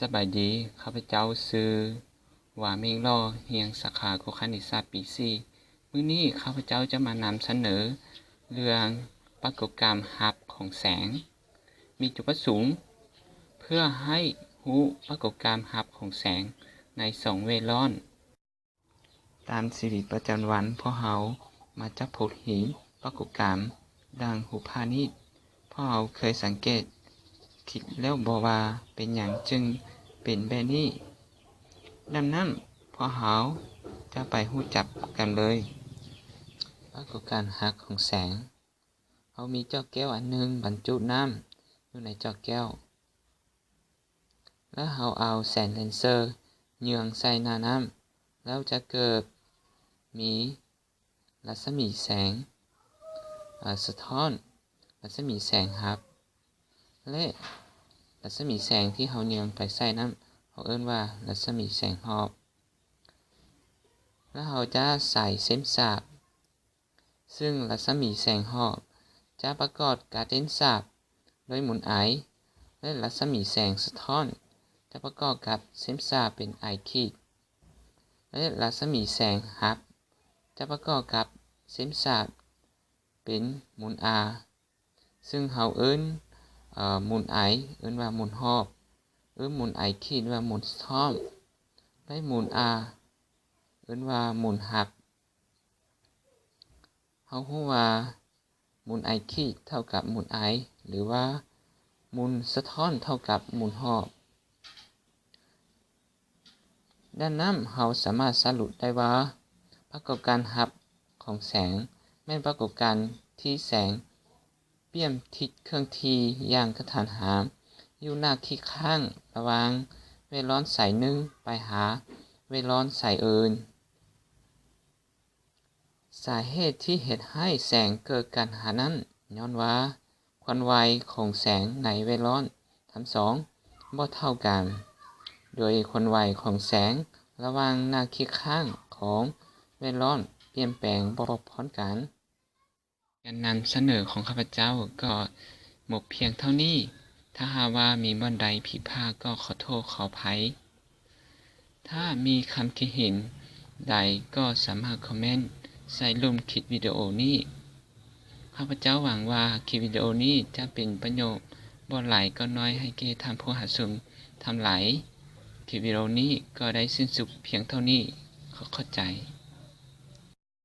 ສະບາຍດີ, ຂ້າພະເຈົ້າຊື່ ວາ ເມັງຫຼໍ່, ຮຽນສາຂາໂພຄະນິດສາດປີສີ່. ມື້ນີ້ຂ້າພະເຈົ້າຈະມານຳສະເໜີເລື່ອງປາກົດການຮັບຂອງແສງ. ມີຈຸດປະສົງເພື່ອໃຫ້ຮູ້ປາກົດການຮັບຂອງແສງໃນສອງແວດລ້ອມ. ຕາມຊີວິດປະຈຳວັນ, ພວກເຮົາມັກຈະພົບເຫັນປາກົດການດັ່ງຮູບພາບນີ້. ພວກເຮົາເຄີຍສັງເກດຄິດແລ້ວບໍ່ວ່າເປັນຫຍັງຈຶ່ງເປັນແບບນີ້? ດັ່ງນັ້ນ, ພວກເຮົາຈະໄປຮູ້ຈັກກັນເລີຍ. ປາກົດການຮັບຂອງແສງ. ເຮົາມີຈອກແກ້ວອັນໜຶ່ງບັນຈຸນ້ຳຢູ່ໃນຈອກແກ້ວ ແລ້ວເຮົາເອົາແສງເລນເຊີເຍືອງໃສ່ໜ້ານ້ຳ ແລ້ວຈະເກີດມີລັດສະໝີແສງ ອາ ສະທ້ອນ, ລັດສະໝີແສງຮັບ ແລະ ລັດສະໝີແສງທີ່ເຮົາເຍືອງໄປໃສ່ນັ້ນ ເຮົາເອີ້ນວ່າລັດສະໝີແສງຫອບ ແລ້ວເຮົາຈະສາຍເສັ້ນສາບ ຊຶ່ງລັດສະໝີແສງຫອບຈະປະກອບກັບເສັ້ນສາບດ້ວຍມູນໄອ ແລະ ລັດສະໝີແສງສະທ້ອນຈະປະກອບກັບເສັ້ນສາບເປັນໄອຂີດ ແລະ ລັດສະໝີແສງຮັບຈະປະກອບກັບເສັ້ນສາບເປັນມູນອາ ຊຶ່ງເຮົາເອີ້ນ ເອີ ມູນໄອ ເອີ້ນວ່າມູນຫອບ, ເອີ້ນມູນໄອຂີດວ່າມູນສະທ້ອນ ແລະ ມູນອາ ເອີ້ນວ່າມູນຮັບ. ເຮົາຮູ້ວ່າມູນໄອຂີດເທົ່າກັບມູນໄອ ຫຼືວ່າມູນສະທ້ອນເທົ່າກັບມູນຫອບ. ດັ່ງນັ້ນ, ເຮົາສາມາດສະຫຼຸບໄດ້ວ່າ ປາກົດການຮັບຂອງແສງແມ່ນປາກົດການທີ່ແສງປ່ຽນທິດເຄື່ອນທີ່ຢ່າງກະທັນຫັນ ຢູ່ໜ້າຂີດຂ້າງລະຫວ່າງແວດລ້ອມສາຍໜຶ່ງໄປຫາແວດລ້ອມສາຍອື່ນ. ສາເຫດທີ່ເຮັດໃຫ້ແສງເກີດການຫັນນັ້ນຍ້ອນວ່າຄວາມໄວຂອງແສງໃນແວດລ້ອມທັງສອງບໍ່ເທົ່າກັນ, ໂດຍຄວາມໄວຂອງແສງລະຫວ່າງໜ້າຂີດຂ້າງຂອງແວດລ້ອມປ່ຽນແປງບໍ່ພ້ອມກັນ. ການນຳສະເໜີຂອງຂ້າພະເຈົ້າກໍໝົດພຽງເທົ່ານີ້. ຖ້າຫາກວ່າມີບ່ອນໃດຜິດພາດກໍຂໍໂທດຂໍອະໄພ. ຖ້າມີຄຳຄິດເຫັນໃດກໍສາມາດຄອມເມັນໃສ່ລຸ່ມຄລິບວິດີໂອນີ້. ຂ້າພະເຈົ້າຫວັງວ່າຄລິບວິດີໂອນີ້ຈະເປັນປະໂຫຍດບໍ່ຫຼາຍກໍໜ້ອຍໃຫ້ແກ່ທ່ານຜູ້ຮັບຊົມທັງຫຼາຍ. ຄລິບວິດີໂອນີ້ກໍໄດ້ສິ້ນສຸດພຽງເທົ່ານີ້. ຂໍຂອບໃຈ.